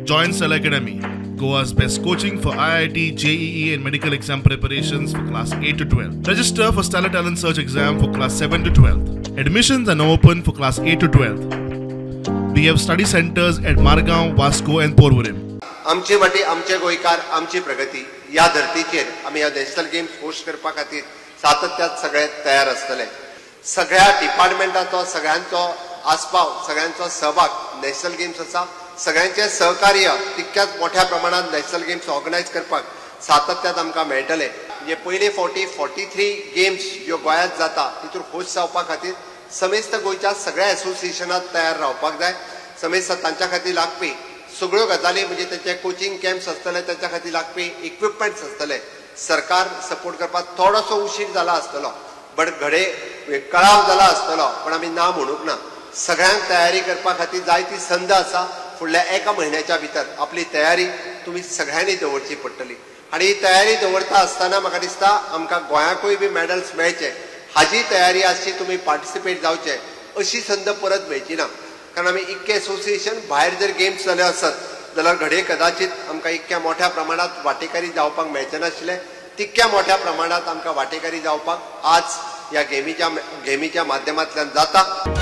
Join Stellar Academy, Goa's best coaching for IIT, JEE and medical exam preparations for class 8 to 12. Register for Stellar Talent Search exam for class 7 to 12. Admissions are now open for class 8 to 12. We have study centers at Margao, Vasco and Porvorim. आमची माटी, आमचे गोंयकार, आमची प्रगती ह्या धर्तीचेर आमी ह्या national games host करपा खातीर सातत्यात सगळे तयार आसतले. सगळ्या डिपार्टमेंटाचो सगळ्यांचो आस्पाव, सगळ्यांचो सहभाग नॅशनल गेम्स आसा. सगळ्यांचें सहकार्य तितक्याच मोठ्या प्रमाणात नॅशनल गेम्स ऑर्गनायज करपाक सातत्यात आमकां मेळटलें. म्हणजे पयले फावटी 43 गेम्स ज्यो गोंयांत जाता तितून होस्ट जावपा खातीर समेस्त गोंयच्या सगळ्या एसोसिएशनात तयार रावपाक जाय. समेस्त तांच्या खातीर लागपी सगळ्यो गजाली म्हणजे तांचे कोचिंग कॅम्प्स आसतले, तांच्या खातीर लागपी इक्विपमेंट्स आसतले. सरकार सपोर्ट करपाक थोडोसो उशीर जाला आसतलो, बट घडये कळाव जाला आसतलो, पण आमी ना म्हणूंक ना. सगळ्यांक तयारी करपा खातीर जाय ती संद आसा. फुडल्या एका म्हयन्याच्या भितर आपली तयारी तुमी सगळ्यांनी दवरची पडटली आनी ही तयारी दवरता आसतना म्हाका दिसता आमकां गोंयाकूय बी मॅडल्स मेळचे हाजी तयारी आसची, तुमी पार्टिसिपेट जावचे अशी संद परत मेळची ना. कारण आमी इतके एसोसिएशन भायर जर गेम्स जाले आसत जाल्यार घडये कदाचित आमकां इतक्या मोठ्या प्रमाणांत वांटेकारी जावपाक मेळचें नाशिल्लें. तितक्या मोठ्या प्रमाणांत आमकां वांटेकारी जावपाक आज ह्या गेमीच्या माध्यमांतल्यान जाता.